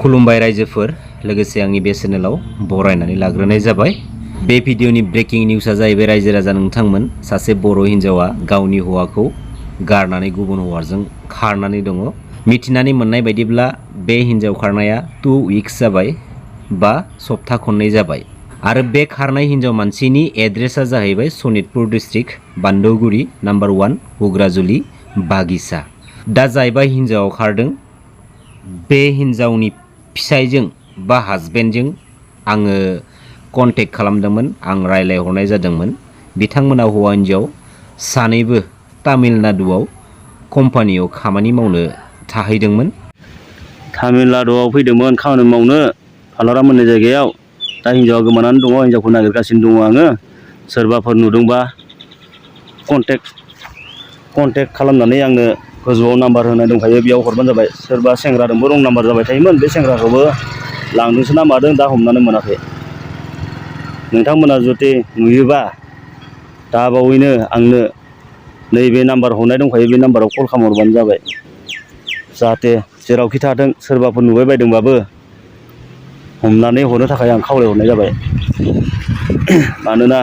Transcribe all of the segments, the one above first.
खुलुमबाय रायजोफोर लोगोसे आंनि बे चेनेलाव बरायनानै लाग्रोनाय जाबाय। बे भिडिअनि ब्रेकिं निउसआ जाहैबाय रायजो राजा नोंथांमोन सासे बर' हिन्जावा गावनि हौवाखौ गारनानै गुबुन हौवाजों खारनानै दङ। मिथिनानै मोननाय बायदिब्ला बे हिन्जाव खारनाया 2 उइक्स जाबाय बा सप्ता खननै जाबाय आरो बे खारनाय हिन्जाव मानसिनि एड्रेसा जाहैबाय सनितपुर डिस्ट्रिक्ट बान्दौगुरि नम्बर 1 हुग्राजुलि बागिसा। दा जायबा हिन्जाव खारदों बे हिन्जावनि फिसायजों बा हाजबेन्डजों आङो कन्टेक्ट खालामदोंमोन, आं रायलायहरनाय जादोंमोन। बिथांमोना हौवा हिन्जाव सानैबो तामिलनाडुआव कम्पानियाव खामानि मावनो थाहैदोंमोन। तामिलनाडुआव फैदोंमोन खामानि मावनो फालाराम होननाय जायगायाव। दा हिन्जावा गोमानानै दङ, हिन्जावखौ नागिरगासिनो दङ आङो। सोरबाफोर नुदोंबा कन्टेक्ट खालामनानै आंनो गोजौआव नाम्बार होनाय दंखायो, बेयाव हरबानो जाबाय। सोरबा सेंग्राजोंबो रं नाम्बार जाबाय थायोमोन, बे सेंग्राखौबो लांदोंसो ना मादों दा हमनानै मोनाखै। नोंथांमोना जुदि नुयोबा दा बावैनो आंनो नैबे नाम्बार हरनाय दंखायो, बे नाम्बाराव कल खालामहरबानो जाबाय। जाहाथे जेरावखि थाथों सोरबाफोर नुबाय बायदोंबाबो हमनानै हरनो थाखाय आं खावलायहरनाय जाबाय। मानोना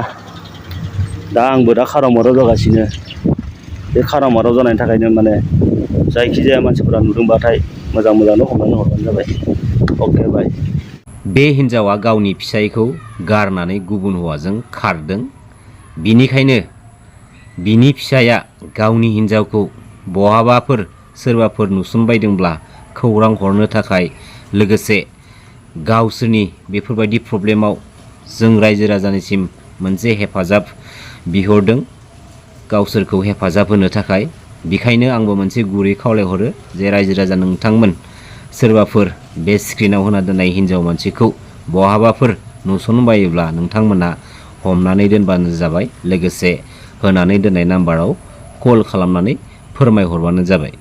दा आंबो दा खारामाराव जागासिनो। बे खारामाराव जानायनि थाखायनो माने जायखिजाया मानसिफोरा नुदोंबाथाय मोजांनो हमनानै हरबानो जाबाय। अके बाय। बे हिन्जावा गावनि फिसायखौ गारनानै गुबुन हौवाजों खारदों। बिनिखायनो बिनि फिसाया गावनि हिन्जावखौ बहाबाफोर सोरबाफोर नुसनबायदोंब्ला खौरां हरनो थाखाय लोगोसे गावसोरनि बेफोरबायदि प्रब्लेमाव जों रायजो राजानिसिम मोनसे हेफाजाब बिहरदों, गावसोरखौ हेफाजाब होनो थाखाय। बेखायनो आंबो मोनसे गुरै खावलायहरो जे रायजो राजा नोंथांमोन सोरबाफोर बे स्क्रिनाव होना दोननाय हिन्जाव मानसिखौ बहाबाफोर नुसनबायोब्ला नोंथांमोना हमनानै दोनबानो जाबाय, लोगोसे होनानै दोननाय नाम्बाराव कल खालामनानै फोरमायहरबानो जाबाय।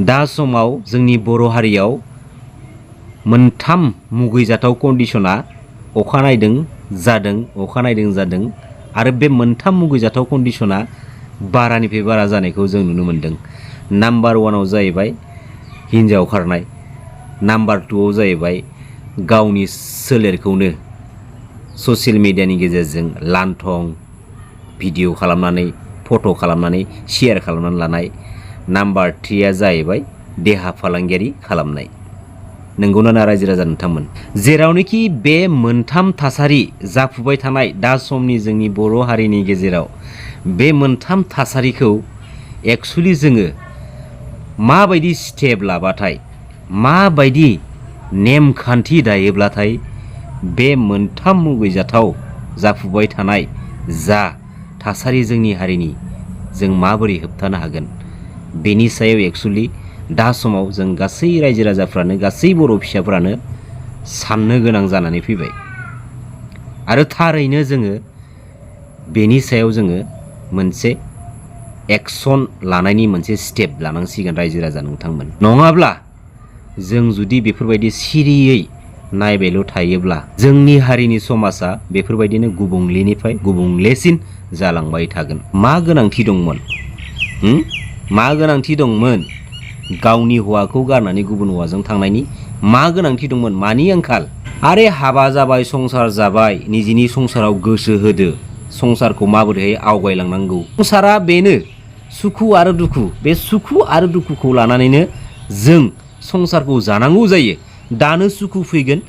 दा समाव जोंनि बर' हारियाव मोनथाम मुगैजाथाव कन्डिशना अखा नायदों जादों आरो बे मोनथाम मुगैजाथाव कन्डिशना बारानिफ्राय बारा जानायखौ जों नुनो मोनदों। नाम्बार 1आव जाहैबाय हिन्जाव खारनाय, नाम्बार 2आव जाहैबाय गावनि सोलेरखौनो ससियेल मिडियानि गेजेरजों लान्थं भिडिअ खालामनानै फट' खालामनानै शेयार खालामनानै लानाय, नाम्बार 3आ जाहैबाय देहा फालांगियारि खालामनाय। नंगौना रायजो राजा नोंथांमोन? जेरावनोखि बे मोनथाम थासारि जाफुबाय थानाय दा समनि जोंनि बर' हारिनि गेजेराव बे मोनथाम थासारिखौ एक्सुवेलि जोङो माबायदि स्टेप लाबाथाय, माबायदि नेमखान्थि दायोब्लाथाय बे मोनथाम मुगैजाथाव जाफुबाय थानाय जा थासारि जोंनि हारिनि जों माबोरै होबथानो हागोन, बेनि सायाव एक्सुवेलि दा समाव जों गासै रायजो राजाफ्रानो, गासै बर' फिसाफ्रानो साननो गोनां जानानै फैबाय। आरो थारैनो जोङो बेनि सायाव जोङो मोनसे एक्सन लानायनि मोनसे स्टेप लानांसिगोन रायजो राजा नोंथांमोन। नङाब्ला जों जुदि बेफोरबायदि सिरियै नायबायल' थायोब्ला जोंनि हारिनि समाजा बेफोरबायदिनो गुबुंलेनिफ्राय गुबुंलेसिन जालांबाय थागोन। मा गोनांथि दंमोन? मा गोनांथि दंमोन गावनि हौवाखौ गारनानै गुबुन हौवाजों थांनायनि? मा गोनांथि दंमोन? मानि आंखाल? आरे हाबा जाबाय, संसार जाबाय, निजिनि संसाराव गोसो होदो, संसारखौ माबोरैहाय आवगायलांनांगौ। संसारा बेनो सुखु आरो दुखु। बे सुखु आरो दुखुखौ लानानैनो जों संसारखौ जानांगौ जायो। दानो सुखु फैगोन,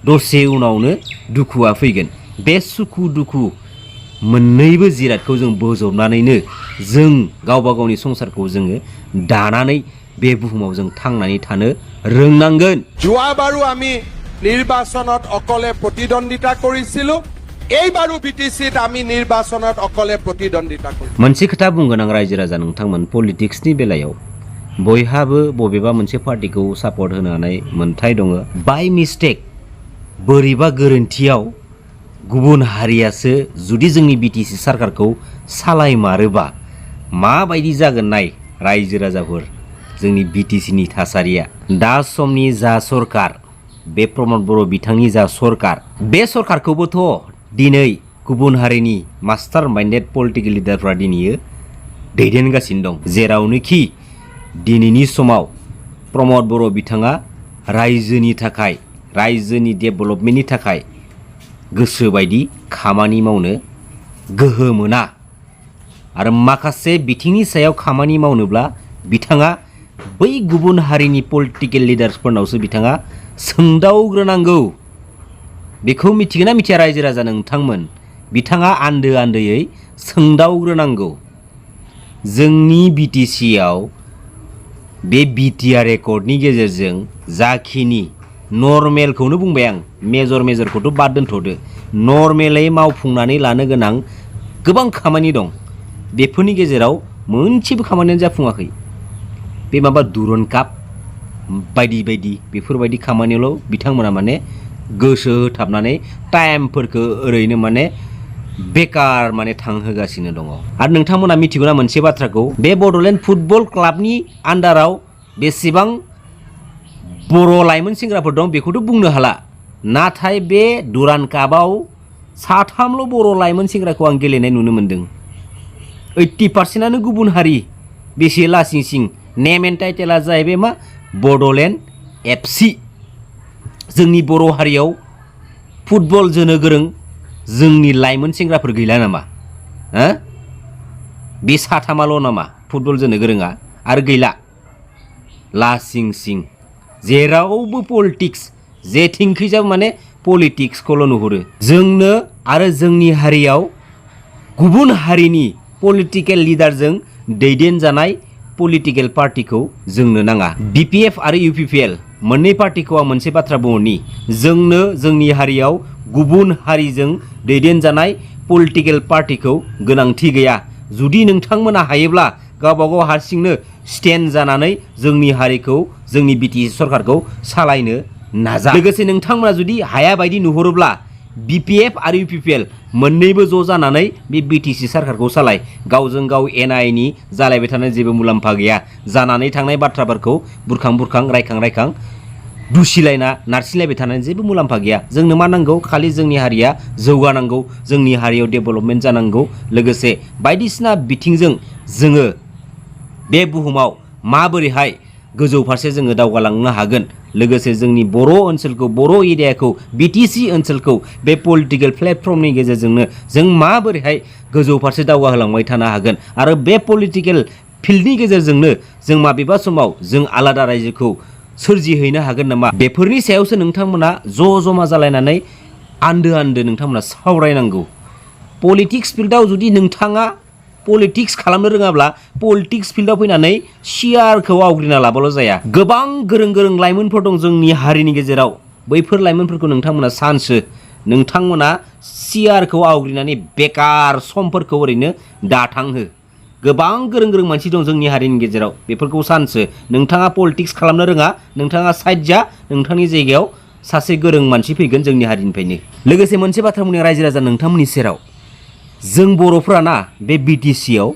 दसे उनावनो दुखुआ फैगोन। बे सुखु दुखु मोननैबो जिरादखौ जों बोजबनानैनो जों गावबा गावनि संसारखौ जोङो दानानै बे बुहुमाव जों थांनानै थानो रोंनांगोन। যোৱাবাৰো আমি নিৰ্বাচনত অকলে প্ৰতিদ্বন্দ্বিতা কৰিছিলো, এইবাৰো বিটিচিত আমি নিৰ্বাচনত অকলে প্ৰতিদ্বন্দ্বিতা কৰিম। मोनसे खोथा बुंगोन आं रायजो राजा नोंथांमोन, पलिटिक्सनि बेलायाव बयहाबो बबेबा मोनसे पार्टिखौ सापर्ट होनो हानाय मोन्थाय दङ। बाय मिस्टेक बोरैबा गोरोन्थियाव गुबुन हारियासो जुदि जोंनि बिटिसि सरकारखौ सालायमारोबा माबायदि जागोन नाय रायजो राजाफोर जोंनि बिटिसिनि थासारिया। दा समनि जा सरकार, बे प्रमद बर' बिथांनि जा सरकार, बे सरकारखौबोथ' दिनै गुबुन हारिनि मास्टार माइन्डेड पलिटिकेल लिडारफ्रा दिनै दैदेनगासिनो दं। जेरावनोखि दिनैनि समाव प्रमद बर' बिथाङा रायजोनि थाखाय रायजोनि डेभेलपमेन्टनि थाखाय गोसो बायदि खामानि मावनो गोहो मोना आरो माखासे बिथिंनि सायाव खामानि मावनोब्ला बिथाङा बै गुबुन हारिनि पलिटिकेल लिडार्सफोरनावसो बिथाङा सोंदावग्रोनांगौ। बेखौ मिथिगोना मिथिया रायजो राजा नोंथांमोन? बिथाङा आन्दो आन्दोयै सोंदावग्रोनांगौ। जोंनि बिटिसिआव बे बिटिआर रेकर्डनि गेजेरजों जाखिनि नर्मेलखौनो बुंबाय आं, मेजरखौथ' बाद दोनथ'दो, नर्मेलै मावफुंनानै लानो गोनां गोबां खामानि दं। बेफोरनि गेजेराव मोनसेबो खामानियानो जाफुङाखै। बे माबा दुरन काप बायदि बायदि बेफोरबायदि खामानियावल' बिथांमोना माने गोसो होथाबनानै टाइमफोरखौ ओरैनो माने बेकार माने थांहोगासिनो दङ। आरो नोंथांमोना मिथिगौना मोनसे बाथ्राखौ, बे बड'लेण्ड फुटबल क्लाबनि आन्डाराव बेसेबां बर' लाइमोन सेंग्राफोर दं बेखौथ' बुंनो हाला, नाथाय बे दुरान कापआव साथामल' बर' लाइमोन सेंग्राखौ आं गेलेनाय नुनो मोन्दों। 80% गुबुन हारि, बेसे लासिं सिं। नेम एन्ड टाइटेला जाहैबाय मा बड'लेण्ड FC। जोंनि बर' हारियाव फुटबल जोनो गोरों जोंनि लाइमोन सेंग्राफोर गैला नामा? बे साथामाल' नामा फुटबल जोनो गोरोङा? आरो गैला। लासिं सिं जेरावबो पलिटिक्स, जेथिंखैजाबो माने पलिटिक्सखौल' नुहुरो। जोंनो आरो जोंनि हारियाव गुबुन हारिनि पलिटिकेल लिडारजों दैदेनजानाय पलिटिकेल पार्टिखौ जोंनो नाङा। BPF आरो UPPL मोननै पार्टिखौ आं मोनसे बाथ्रा बुंनि, जोंनो जोंनि हारियाव गुबुन हारिजों दैदेनजानाय पलिटिकेल पार्टिखौ गोनांथि गैया। जुदि नोंथांमोना हायोब्ला गावबा गाव हारसिंनो स्टेन्ड जानानै जोंनि हारिखौ, जोंनि BTC सरकारखौ सालायनो नाजा। लोगोसे नोंथांमोना जुदि हाया बायदि नुहुरोब्ला BPF आरो UPPL मोननैबो ज' जानानै बे BTC सरकारखौ सालाय। गावजों गाव एना-एनि जालायबाय थानाय जेबो मुलाम्फा गैया। जानानै थांनाय बाथ्राफोरखौ बुरखां रायखां दुसिलायना नारसिनलायबाय थानानै जेबो मुलाम्फा गैया। जोंनो मा नांगौ? खालि जोंनि हारिया जौगानांगौ, जोंनि हारियाव डेभेलपमेन्ट जानांगौ। लोगोसे बायदिसिना बिथिंजों जोङो बे बुहुमाव माबोरैहाय गोजौ फारसे जोङो दावगालांनो हागोन। लोगोसे जोंनि बर' ओनसोलखौ, बर' एरियाखौ, BTC ओनसोलखौ बे पलिटिकेल प्लेटफर्मनि गेजेरजोंनो जों माबोरैहाय गोजौ फारसे दावगाहोलांबाय थानो हागोन। आरो बे पलिटिकेल फिल्डनि गेजेरजोंनो जों माबेबा समाव जों आलादा रायजोखौ सोरजिहैनो हागोन नामा? बेफोरनि सायावसो नोंथांमोना जमा जालायनानै आन्दो नोंथांमोना सावरायनांगौ। पलिटिक्स फिल्डआव जुदि नोंथाङा पलिटिक्स खालामनो रोङाब्ला पलिटिक्स फिल्डआव फैनानै सियारखौ आवग्रिना लाबाल' जाया। गोबां गोरों लाइमोनफोर दं जोंनि हारिनि गेजेराव। बैफोर लाइमोनफोरखौ नोंथांमोना सानसो। नोंथांमोना सियारखौ आवग्रिनानै बेकार समफोरखौ ओरैनो दाथांहो। गोबां गोरों मानसि दं जोंनि हारिनि गेजेराव, बेफोरखौ सानसो। नोंथाङा पलिटिक्स खालामनो रोङा, नोंथाङा साइड जा, नोंथांनि जायगायाव सासे गोरों मानसि फैगोन जोंनि हारिनिफ्रायनो। लोगोसे मोनसे बाथ्रा बुंनो रायजो राजा नोंथांमोननि सेराव, जों बर'फ्राना बे BTCआव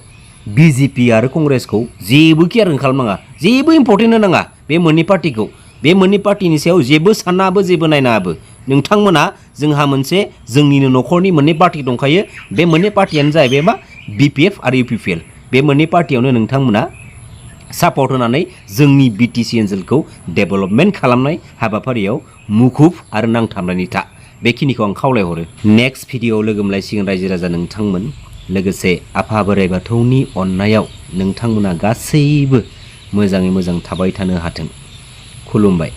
BJP आरो कंग्रेसखौ जेबो केयारिं खालामनाङा, जेबो इम्पर्टेन्ट होनाङा। बे मोननै पार्टिखौ, बे मोननै पार्टिनि सायाव जेबो साननाङाबो, जेबो नायनाङाबो। नोंथांमोना जोंहा मोनसे जोंनिनो न'खरनि मोननै पार्टि दंखायो। बे मोननै पार्टियानो जाहैबाय मा BPF आरो UPPL। बे मोननै पार्टियावनो नोंथांमोना सापर्ट होनानै जोंनि BTC ओनसोलखौ डेभेलपमेन्ट खालामनाय हाबाफारियाव मुखुब आरो नांथाबनानै था। बेखिनिखौ आं खावलायहरो। नेक्स्ट भिडिअ'आव लोगो मोनलायसिगोन रायजो राजा नोंथांमोन। लोगोसे आफा बोराइ बाथौनि अननायाव नोंथांमोना गासैबो मोजाङै मोजां थाबाय थानो हाथों। खुलुमबाय।